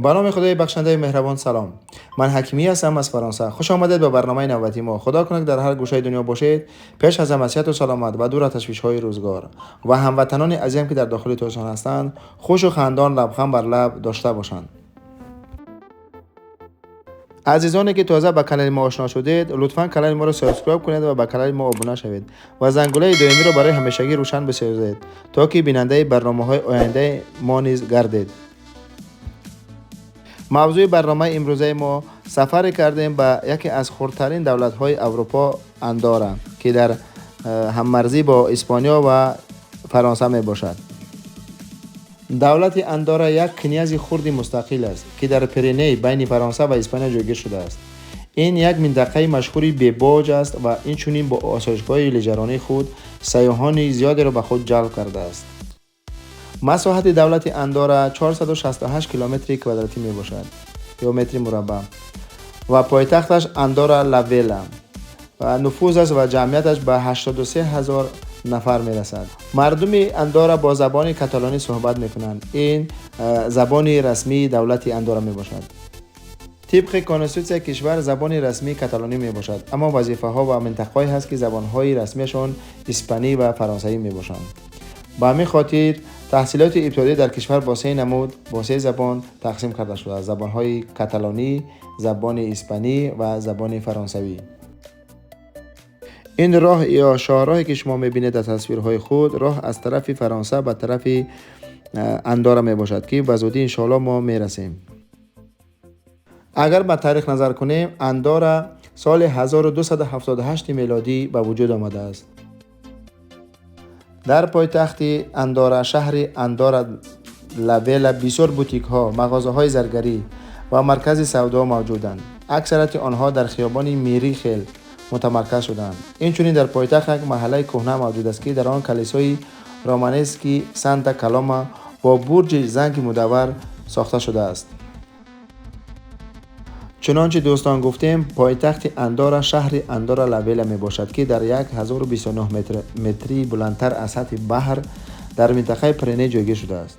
Ба номи Худои бахшандаи меҳрабон салом. Ман Ҳакимӣ ҳастам аз Фаронса. Хуш омадед ба барномаи навбатии мо. Худо кунад дар ҳар гӯшаи дунё бошед, пеш аз ҳама сиҳату саломат ва дур аз ташвишҳои рӯзгор. Ва ҳамватанони азизам, ки дар дохили Тоҷикистон ҳастанд, хушу хандон лабханд бар лаб дошта бошанд. Азизоне ки тоза ба канали мо ошно шудед, лутфан канали моро subscribe кунед ва ба канали мо обуна шавед ва зангулаи доимиро барои ҳамешагӣ рӯшан бисозед, то ки бинандаи барномаҳои ояндаи мо низ гардед. Мавзӯи барномаи имрӯзаи мо сафаре кардем ба яке аз хурдтарин давлатҳои Аврупо Андора, ки дар ҳаммарзӣ бо Испониё ва Фаронса мебошад. Давлати Андора як князи хурди мустақил аст, ки дар Пиреней байни Фаронса ва Испания ҷойгир шудааст. Ин як минтақаи машҳури бебоҷ аст ва инчунин бо осоишгоҳи лижаронии худ сайёҳони зиёдеро ба худ ҷалб кардааст. Масоҳати давлати Андора 468 километри квадратӣ мебошад ё метри мураббаъ ва пойтахташ Андора ла Вела ва нуфузаш ва ҷамъияташ ба 83 ҳазор нафар мерасад. Мардуми Андора бо забони каталонӣ суҳбат мекунанд. Ин забони расмии давлати Андора мебошад. Тибқи конститутсияи кишвар забони расмии каталонӣ мебошад, аммо вазифаҳо ва минтақаҳое ҳаст, ки забонҳои расмиашон испанӣ ва фаронсавӣ мебошанд. Ба ҳамин хотир таҳсилоти ибтидоӣ дар кишвар бо се намуд, бо се забон тақсим карда шудааст: забонҳои каталонӣ, забони испанӣ ва забони фаронсавӣ. Ин роҳ ё шоҳроҳе, ки шумо мебинед дар тасвирҳои худ, роҳ аз тарафи Фаронса ба тарафи Андора мебошад, ки ба зудӣ иншоалло мо мерасем. Агар ба таърих назар кунем, Андора соли 1278 мелодӣ ба вуҷуд омадааст. Дар пойтахти Андора, шаҳри Андора ла Вела, бисёр бутикҳо, мағозаҳои заргарӣ ва маркази савдо мавҷуданд. Аксарияти онҳо дар хиёбони Мирихел мутамарказ шудаанд. Инчунин дар пойтахт як маҳаллаи кӯҳна мавҷуд аст, ки дар он калисои романески Санта Калома бо бурҷи занги мудаввар сохта шудааст. Чунончи дӯстон гуфтем, пойтахти Андора шаҳри Андора ла Вела мебошад, ки дар 1029 метрии баландтар аз сатҳи баҳр дар минтақаи Пиреней ҷойгир шудааст.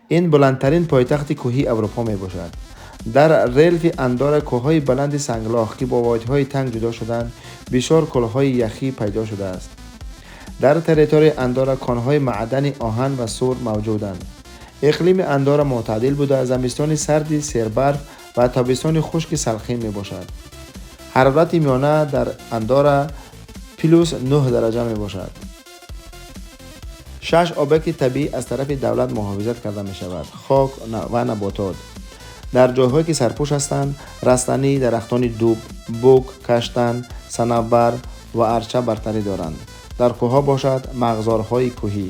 Ин баландтарин пойтахти кӯҳии Аврупо мебошад. Дар релфи Андора кӯҳҳои баланди санглох, ки бо водиҳои танг ҷудо шуданд, бисёр кӯлҳои яхӣ пайдо шудааст. Дар территорияи Андора конҳои маъдани оҳан ва сур мавҷуданд. Иқлими Андора мӯътадил буда, зимистони сарди сербарф ва тобистони хушки салқин мебошад. Ҳарорати миёна дар Андора плюс 9 дараҷа мебошад. Шаш объекти табиӣ аз тарафи давлат муҳофизат карда мешавад: хок ва наботот. Дар ҷойҳое ки сарпӯш ҳастанд, растанӣ, дарахтони дуб, бук, каштан, санавбар ва арча бартарӣ доранд. Дар кӯҳҳо бошад мағзорҳои кӯҳӣ.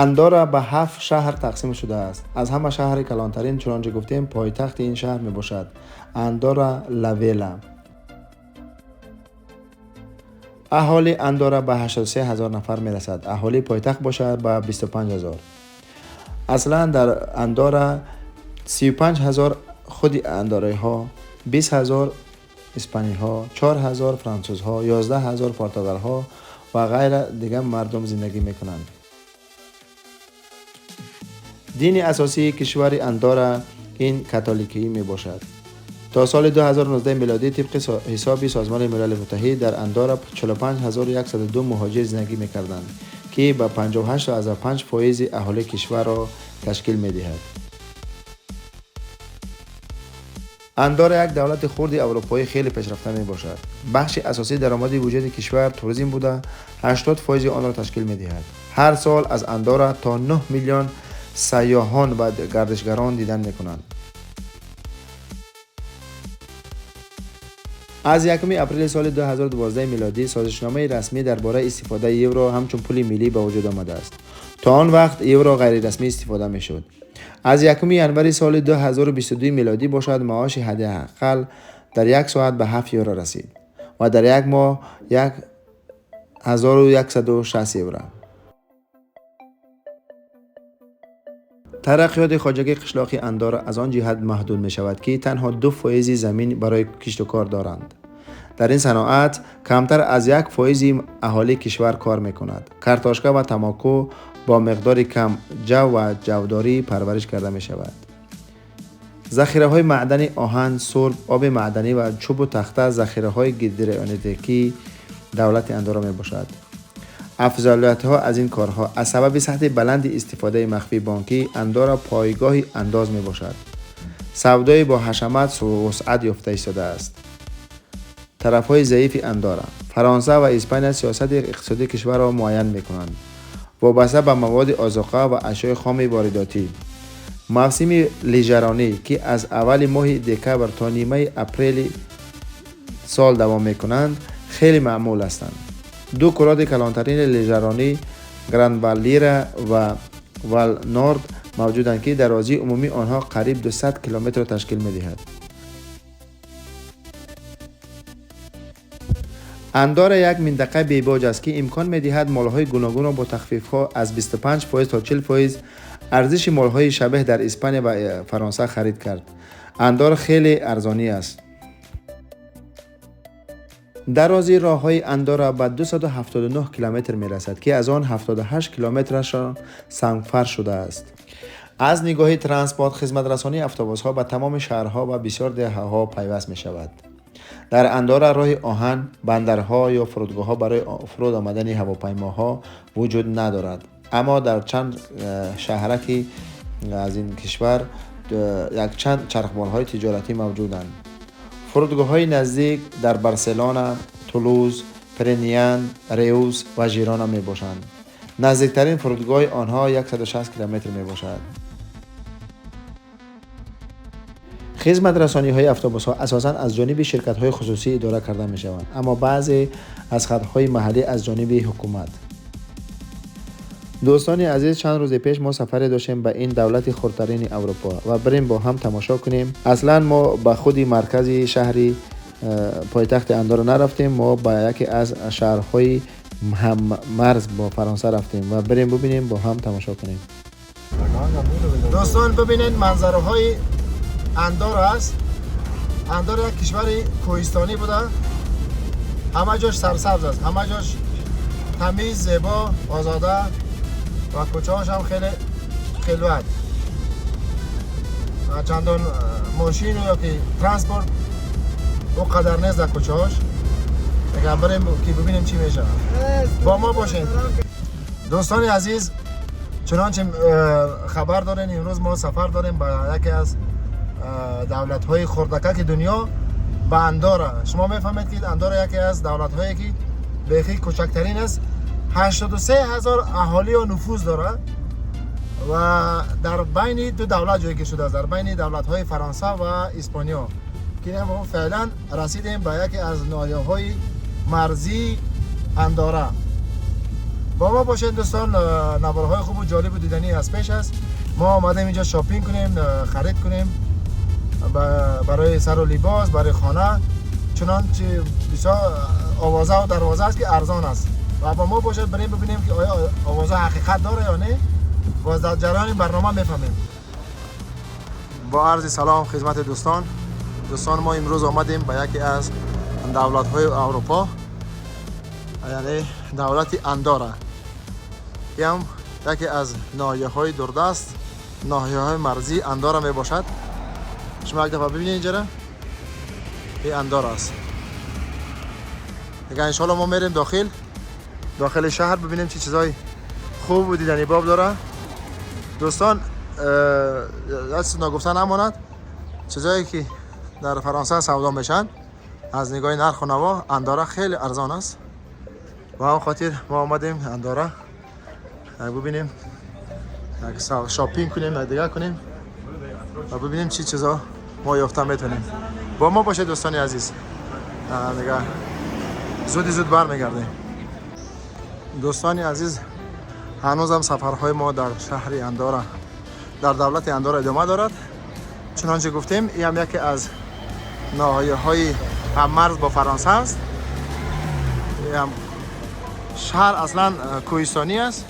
Андора ба ҳафт шаҳр тақсим шудааст. Аз ҳама шаҳри калонтарин, чунончи гуфтем, пойтахти ин шаҳр мебошад Андора ла Вела. Аҳолии Андора ба 83 ҳазор нафар мерасад. Аҳолии пойтахт бошад ба 25 ҳазор. Аслан дар Андора 35 ҳазор худи андораиҳо, 20 ҳазор испаниҳо, 4 ҳазор франсузҳо, 11 ҳазор португалҳо ва ғайра дигар мардум зиндагӣ мекунанд. Дини асосии кишвари Андора ин католикӣ мебошад. То соли 2019 мелодӣ тибқи ҳисоби Созмони Милали Муттаҳид дар Андора 45102 муҳоҷир зиндагӣ мекарданд, ки ба 58,5 фоизи аҳолии кишварро ташкил медиҳад. Андора як давлати хурди аврупоӣ хеле пешрафта мебошад. Бахши асосии даромади буҷети кишвар туризм буда, 80 фоизи онро ташкил медиҳад. Ҳар сол аз Андора то 9 миллион сайёҳон ва гардишгарон дидан мекунанд. Аз 1 апрели соли 2012 милодӣ созишномаи расмӣ дар бораи истифодаи евро ҳамчун пули миллӣ ба вуҷуд омадааст. То он вақт евро ғайрирасмӣ истифода мешуд. Аз 1 январи соли 2022 милодӣ бошад маоши ҳадди ақал дар як соат ба 7 евро расид ва дар як моҳ 1160 евро. Тараққиёти хоҷагии қишлоқи Андора аз он ҷиҳат маҳдуд мешавад, ки танҳо 2 фоизи замин барои киштукор доранд. Дар ин саноат камтар аз 1 фоизи аҳолии кишвар кор мекунад. Картошка ва тамоку бо миқдори кам ҷав ва ҷавдорӣ парвариш карда мешавад. Захираҳои маъдани оҳан, сурб, оби маъданӣ ва чӯбу тахта захираҳои гидроэнергетикии давлати Андора мебошад. Афзалиятҳо аз ин корҳо: аз сабаби сатҳи баланди истифодаи махфии бонкӣ, Андора пойгоҳи андоз мебошад. Савдои бо ҳашамат вусъат ёфта истодааст. Тарафҳои заифи Андора: Фаронса ва Испания сиёсати иқтисодии кишварро муайян мекунанд, вобаста ба маводи озуқа ва ашёи хоми воридотӣ. Мавсими лижаронӣ, ки аз аввали моҳи декабр то нимаи апрели сол давом мекунанд, хеле маъмул ҳастанд. Ду курорти калонтарини лижаронӣ, Грандвалдира ва Валнорд, мавҷуданд, ки дарозии умумии онҳо қариб 200 километрро ташкил медиҳад. Андора як минтақаи бебоҷ аст, ки имкон медиҳад молҳои гуногунро бо тахфифҳо аз 25% то 40% арзиши молҳои шабеҳ дар Испания ва Фаронса харид кард. Андора хеле арзонӣ аст. Дарозии роҳҳои Андора ба 279 километр мерасад, ки аз он 78 километрашон сангфарш шудааст. Аз нигоҳи транспорт, хизматрасонии автобусҳо ба тамоми шаҳрҳо ва бисёр деҳаҳо пайваст мешавад. Дар Андора роҳи оҳан, бандарҳо ё фурудгоҳҳо барои фуруд омадани ҳавопаймоҳо вуҷуд надорад, аммо дар чанд шаҳраки аз ин кишвар якчанд чархболҳои тиҷоратӣ мавҷуданд. Фурудгоҳҳои наздик дар Барселона, Тулуз, Перпиньян, Реус ва Жирона мебошанд. Наздиктарин фурудгоҳи онҳо 160 километр мебошад. Хизматрасониҳои автобусҳо асосан аз ҷониби ширкатҳои хусусӣ идора карда мешаванд, аммо баъзе аз хатҳои маҳаллӣ аз ҷониби ҳукумат. Дӯстони азиз, чанд рӯзе пеш мо сафаре доштем ба ин давлати хурдтарини Аврупо ва бирем бо ҳам тамошо кунем. Аслан мо ба худи маркази шаҳри пойтахти Андора нарафтем, мо ба яке аз шаҳрҳои ҳаммарз бо Фаронса рафтем ва бирем бубинем, бо ҳам тамошо кунем. Дӯстон, бибинед, манзараҳои Андора аст. Андора як кишвари кӯҳистонӣ буда, ҳама ҷош сарсабз аст, ҳама ҷош тамиз, зебо, озода ва кӯчаҳош ҳам хеле хилват. Чандон мошину ё ки транспорт он қадар нест дар кӯчаҳош. Агар бирем ки бибинем, чӣ мешавад, бо мо бошед. Дӯстони азиз, чунончи хабар дорем, имрӯз мо сафар дорем ба яке аз давлатҳои хурдакаки дунё, ба Андора. Шумо мефаҳмед, ки Андора яке аз давлатҳое ки бехӣ кӯчактарин аст, 83 ҳазор аҳолиё нуфуз дорад ва дар байни ду давлат ҷойгир шудааст, дар байни давлатҳои Фаронса ва Испониё, ки мо феълан расидем ба яке аз ноҳияҳои марзии Андора. Бо мо бошед, дӯстон, наворҳои хубу ҷолибу диданӣ аз пеш аст. Мо омадем инҷо шопинг кунем, харид кунем барои сару либос, барои хона. Чунончи бисёр овоза дарвоза аст, ки арзон аст, ва бо мо бошад, бирем бибинем, ки оё овоза ҳақиқат дора ё не. Боз дар ҷараёни барнома мефаҳмем. Бо арзи салом хизмати дӯстон. Дӯстон, мо имрӯз омадем ба яке аз давлатҳои Аврупо, яъне давлати Андора. Ям яке аз ноҳияҳои дурдаст, ноҳияҳои марзии Андора мебошад. Шумо як дафъа бибинед инҷара, ин Андора аст. Дигар иншоалло мо мерем дохили шаҳр, бибинем, чӣ чизҳои хубу дидани боб дора. Дӯстон, як чиз ногуфта намонад: чизҳое ки дар Фаронса савдо мешаванд, аз нигоҳи нарху наво Андора хеле арзон аст. Ба ҳамон хотир мо омадем Андора, як бибинем, як шопинг кунем, як дигар кунем ва бибинем, чӣ чизҳо мо ёфта метавонем. Бо мо бошед, дӯстони азиз. Дигар зуди зуд бармегардем. Дӯстони азиз, ҳанӯзам сафарҳои мо дар шаҳри Андора, дар давлати Андора идома дорад. Чунонче гуфтем, ин ҳам яке аз ноҳияҳои ҳаммарз бо Фаронса аст. Ин шаҳр аслан кӯҳистонӣ аст,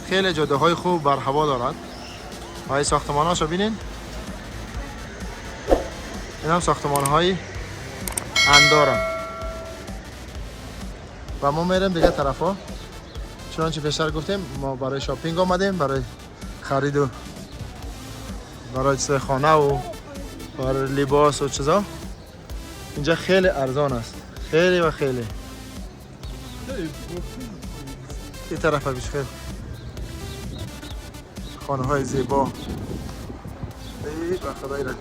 хеле ҷодаҳои хуб барҳаво дорад ва ин сохтмонҳошо бинед. Ин ҳам сохтмонҳои Андора ва мо мерем дигар тарафҳо. چنانچه پیشتر گفتیم ما برای shopping آمدیم، برای خرید و برای چیز خانه و برای لباس و چیزا. اینجا خیلی ارزان است، خیلی و خیلی. این طرف بیش خیلی خانه های زیبا. ای به خدای را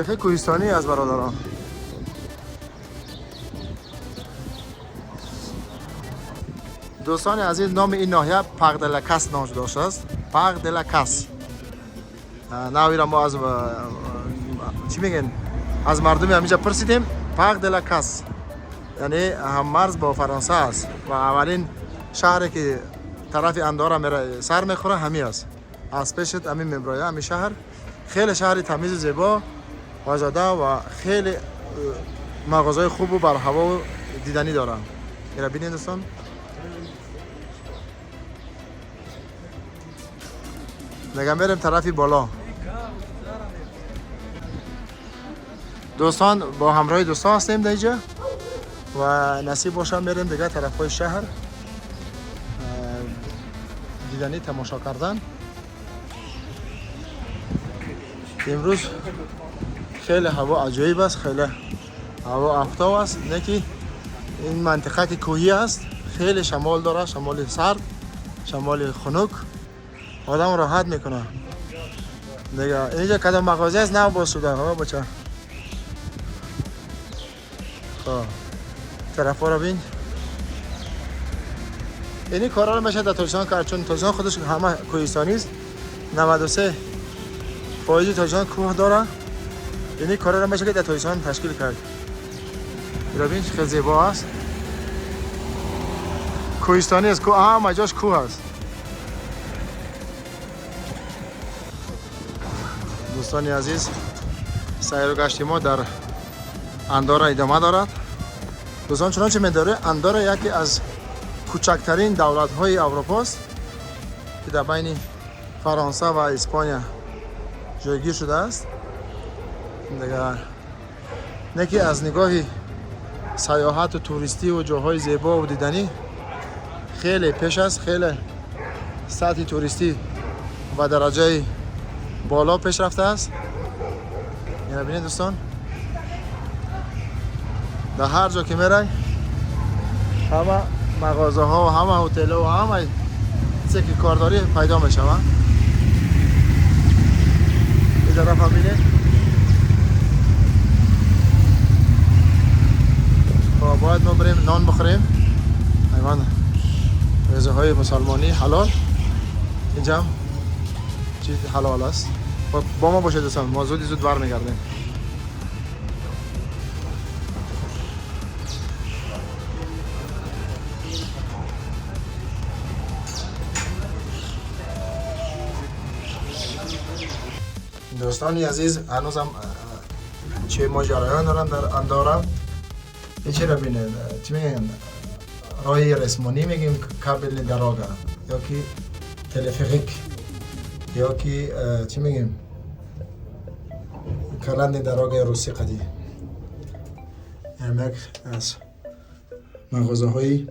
خیلی کوهستانی از برادران. دوستان عزیز، نام این ناحیه پغدلکس نام داشته است. پغدلکس ناوی را ما از چی میگن از مردم همینجا پرسیدیم. پغدلکس یعنی هم مرز با فرانسه است و اولین شهری که طرف اندورا میره سر میخوره همی است. از پیشت همین میبرایه همین شهر. خیلی شهر تمیز و زیبا آزاده و خیلی مغازهای خوب و برهوا و دیدنی دارن. اینا ببینید دوستان. نگم بریم طرفی بالا. دوستان با همراه دوستان هستیم در اینجا و نصیب باشه میریم دیگه طرفهای شهر دیدنی تماشا کردن. امروز خیلی هوا عجایب است، خیلی هوا آفتاب است. نه که این منطقه که کوهی است خیلی شمال داره، شمال سرد، شمال خنک، آدم راحت میکنه دیگه. اینجا کدام مغازه است نه باز شده ها بچه. خب طرفا رو ببین. اینی کارا رو میشه در تاجیکستان کرد، چون تاجیکستان خودش همه کوهستانی است. 93% تاجیکستان کوه داره. اینی کارا رو میشه که در تاجیکستان تشکیل کرد. ببین خیلی زیبا است، کوهستانی است، کوه همه جاش کوه است. دوستان عزیز، سیر و گشت ما در اندورا ادامه دارد. دوستان چنانچه می‌دانید اندورا یکی از کوچکترین دولت‌های اروپا است که در بین فرانسه و اسپانیا جایگیر شده است. دیگر یکی از نگاه سیاحت و توریستی و جاهای زیبا و دیدنی خیلی پیش است، خیلی سطح توریستی و درجه بالا پیش رفته است. یعنی ببینید دوستان، در هر جا که میرای همه مغازه ها و همه هتل ها و همه چیزی که کارداری پیدا میشه. این طرف هم ببینید. خب باید ما بریم نان بخوریم. ایوان غذاهای مسلمانی حلال، اینجا هم چیز حلال است. با ما باشید دوستان، ما زودی زود برمیگردیم. دوستان عزیز، هنوزم چه ماجرایان دارن در اندورا. این چی رو بینید، چی میگن، راه رسمانی میگیم кабельный дорога یا که تلفریک یا که چی میگیم канатный дорога روسی قدی. یک از مغازه های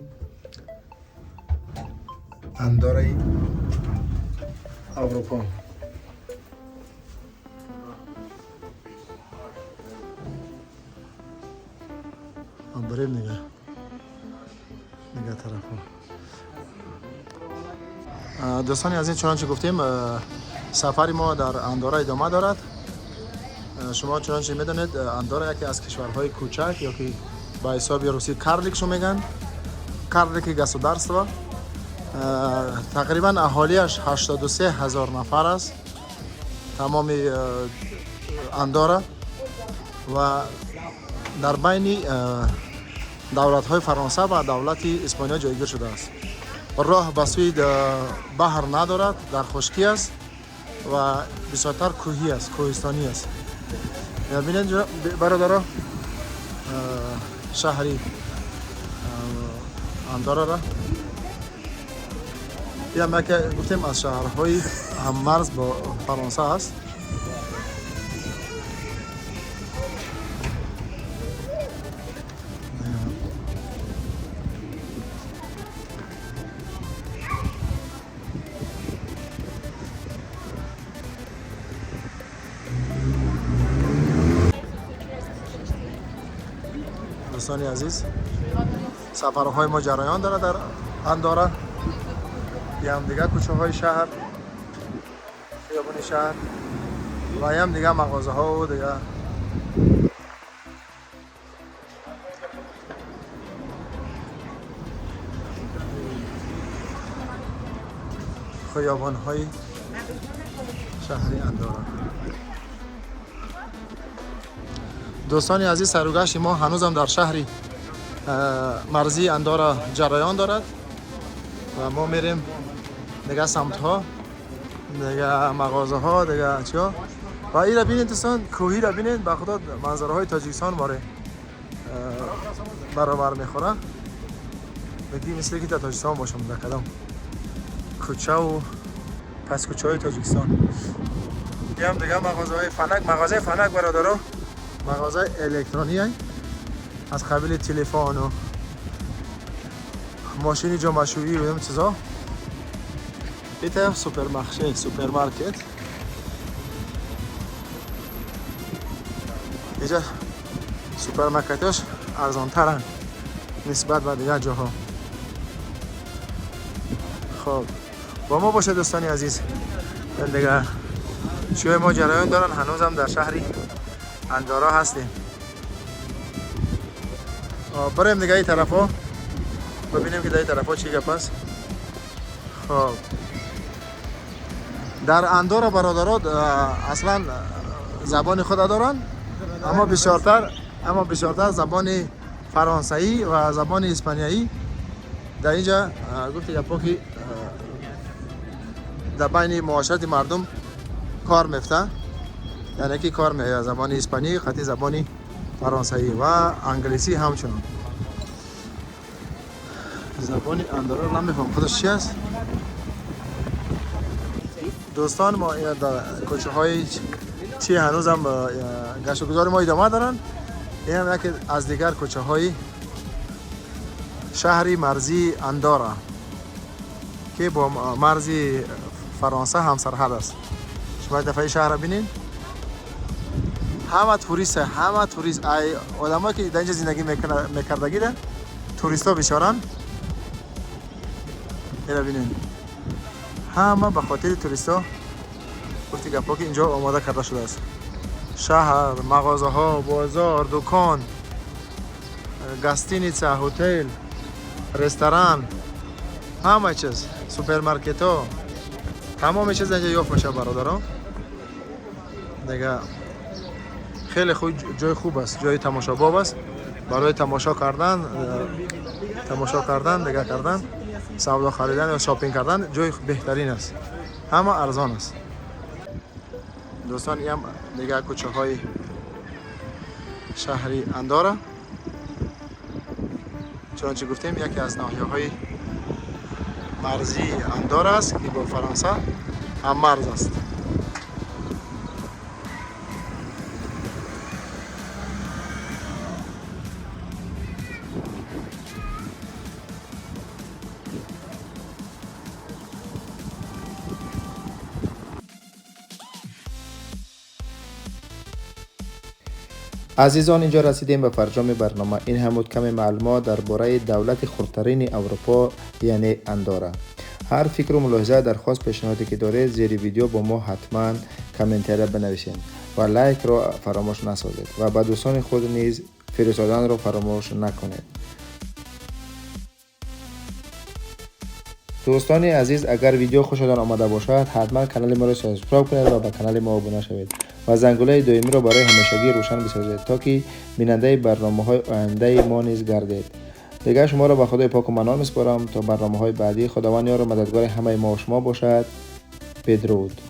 اندورای اروپا. بریم دیگه طرفا. دوستان عزیز، چنانچه گفتیم سفر ما در اندورا ادامه دارد. شما چنانچه میدانید اندورا یکی از کشورهای کوچک یا که با حساب روسی карлик شو میگن، карлики государства. تقریبا اهالیش 83,000 نفر است تمام اندورا و در بین دولت‌های فرانسه و دولت اسپانیا جایگیر شده است. راه به سوی بحر ندارد، در خشکی است و بسیارتر کوهی است، کوهستانی است. ببینید برادرها، شهری اندورا را یا ما که گفتیم از شهرهای هم مرز با فرانسه است. Дӯстони азиз, сафарҳои мо ҷараён дорад дар Андора. Ям дигар кӯчаҳои шаҳр, хиёбони шаҳр ва ям дигар мағозаҳо дигар. خیابان‌های شهر اندورا. دوستان عزیز، سروگشت ما هنوزم در شهر مرزی اندورا جریان دارد و ما میریم دیگه سمت ها، دیگه مغازه ها، دیگه چیا. و این را بینید دوستان، کوهی را بینید، به خدا منظره های تاجیکستان باره برابر میخوره. بگی مثل که در تاجیکستان باشم، در کدام کوچه و پس کوچه های تاجیکستان. یه هم دیگه مغازه های فنک، مغازه فنک برادرها، مغازه الکترونی های از قبیل تلفن و ماشین جامشویی و این چیزا. این طرف سوپرمارکت. اینجا سوپرمارکتاش ارزان ترن نسبت به دیگر جاها. خب با ما باشه دوستانی عزیز. دیگه شوی ما جریان دارن، هنوزم در شهری اندورا هستیم. بریم دیگه این طرفا ببینیم که در این طرفا چی گپ است. خب در اندورا برادرات اصلا زبان خود دارن، اما بسیارتر زبان فرانسوی و زبان اسپانیایی در اینجا گفت گپا که در بین معاشرت مردم کار میفته، یعنی که کار میه زبان اسپانیایی قطعی زبان فرانسوی و انگلیسی همچنان. زبان اندورا نمیفهم خودش چی است. دوستان ما در کوچه های چی هنوزم گشت و گذار ما ادامه دارن. این هم یکی از دیگر کوچه های شهری مرزی اندورا که با مرز فرانسه هم سرحد است. شما دفعه شهر ببینین، همه توریست، همه توریست، ای آدمایی که در اینجا زندگی میکردگی ده توریست ها بیچارن. اینو ببینین، همه به خاطر توریست ها گفتی گپا که اینجا آماده کرده شده است. شهر، مغازه ها، بازار، دکان، гостиница، هتل، رستوران، همه چیز، سوپرمارکت ها، تمام چیز اینجا یافت میشه برادران. دیگه خیلی خوب، جای خوب است، جای تماشا باب است برای تماشا کردن، تماشا کردن، دیگه کردن، سودا خریدن یا shopping کردن جای بهترین است، همه ارزان است. دوستان این هم دیگه کوچه های شهری اندورا. چنانچه گفتیم یکی از ناحیه های مرزی اندورا است که با فرانسه هم مرز است. عزیزان اینجا رسیدیم به فرجام برنامه. این هم بود کم معلومات درباره دولت خردترین اروپا یعنی اندورا. هر فکر و ملاحظه، درخواست، پیشنهادی که دارید زیر ویدیو با ما حتما کامنت را بنویسید و like را فراموش نسازید و به دوستان خود نیز فرستادن را فراموش نکنید. دوستان عزیز، اگر ویدیو خوشتان آمده باشد حتما کانال ما را subscribe کنید و به کانال ما ابونه شوید و زنگوله دائمی را برای همیشگی روشن بسازید تا که بیننده برنامه های آینده ما نیز گردید. دیگر شما را به خدای پاک و منان میسپارم تا برنامه های بعدی. خداوند یار و مددگار همه ما و شما باشد. بدرود.